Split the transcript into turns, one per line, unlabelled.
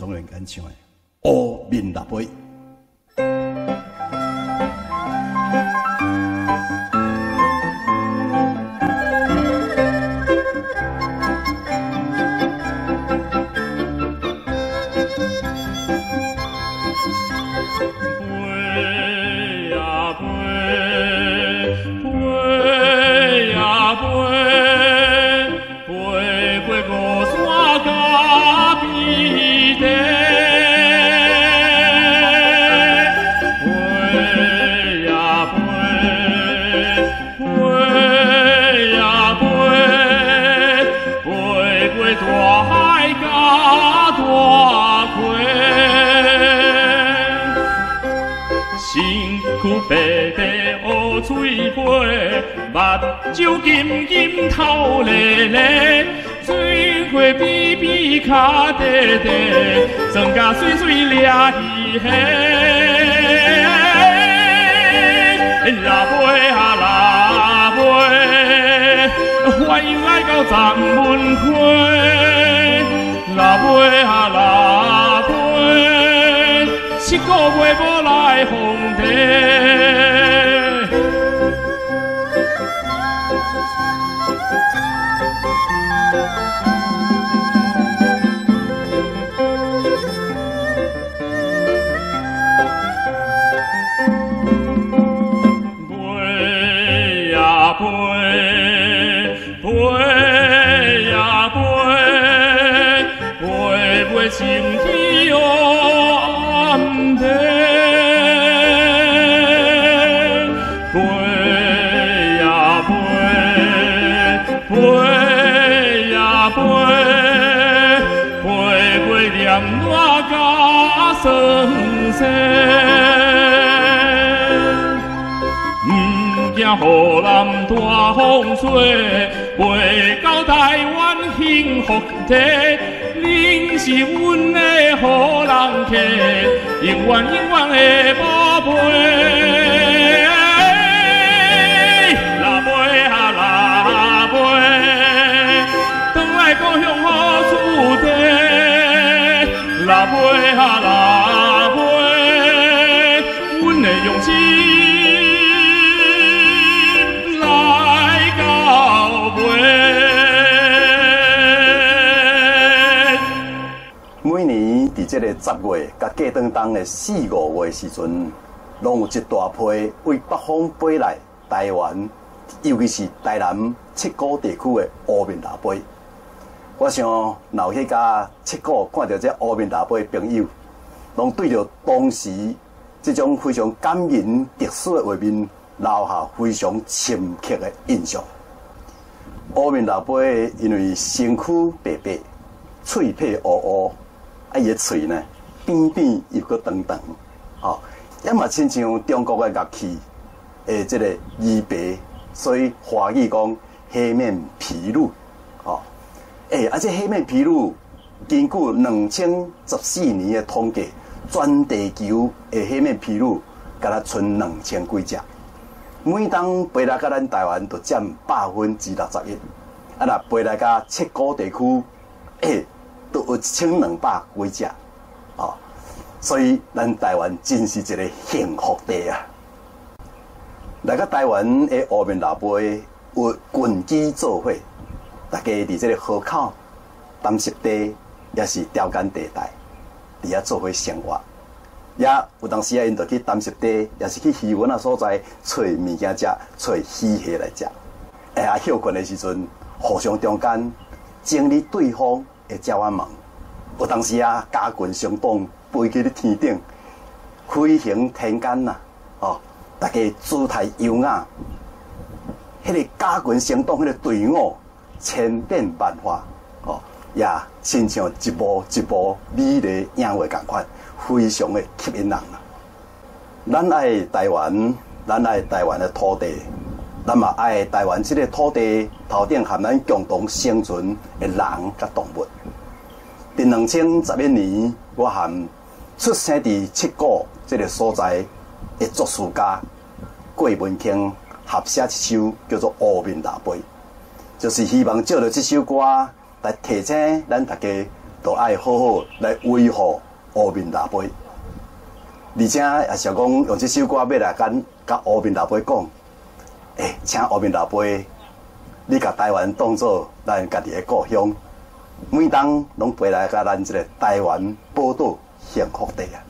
宗元演唱的《烏面衲飞》。
飞呀飞，飞呀飞，飞过五山甲边地。飞呀飞，飞呀飞，飞过大海甲大溪。身躯白白乌喙皮，目睭金金头咧咧，水花扁扁脚短短，妆甲水水掠鱼虾。衲飞啊衲飞，欢迎来到鬃门溪。衲飞啊衲飞，7个月无来奉茶。飞呀飞，飞呀飞，飞袂清气暗地。飞呀飞，飞呀飞，飞过凉热甲霜雪。不惊河南大风吹，飞到台湾幸福地。恁是阮的好人客，永远永远的宝贝。衲飞啊衲飞，转来故乡好处地。衲飞啊衲飞，阮会用心来到尾。
每年佇這个10月佮過當當的4、5月時陣，攏有一大批為北方飛來台灣，尤其是台南七股地區的烏面衲飛。我想，若有去甲七股看著這烏面衲飛的朋友，攏對著當時這種非常感人特殊的畫面，留下非常深刻的印象。烏面衲飛因為身軀白白，喙皮烏烏，啊，伊的喙呢扁扁又閣長長，吼，也嘛親像中國的樂器的這個琵琶，所以華語講黑面琵鷺，吼，啊，這黑面琵鷺根據2014年的統計，全地球的黑面琵鷺敢若賰2000幾隻，每當飛來到咱台灣，就佔61%，啊，若飛來到七股地區，都有1200幾隻，哦，所以咱台灣真是一個幸福地啊！來到台灣的烏面衲飛有群居做伙，大家佇這個河口、淡濕地，也是潮間地帶，佇遐做伙生活。也有當時啊，𪜶就去淡濕地，也是去魚塭仔所在，揣物件食，揣魚蝦來食。啊，歇睏的時陣，互相中間整理對方的鳥仔毛。有當時啊，家群相當飛去咧天頂，飛行天間呐，哦，大家姿態優雅，彼個家群相當，彼個隊伍千變萬化，哦，也親像一幕一幕美麗影畫仝款，非常的吸引人啊！咱愛台灣，咱愛台灣的土地，咱嘛愛台灣這個土地頭頂和咱共同生存的人佮動物。佇2011年，我和出生佇七股這個所在的作詞家郭文卿合寫一首叫做《烏面衲飛》，就是希望藉著這首歌來提醒咱大家都愛好好來維護烏面老爸。而且也是講用這首歌欲來共佮烏面老爸講，欸，請烏面老爸，你共台灣當做咱家己的故鄉，每冬攏飛來佮咱這个台灣寶島幸福地啊！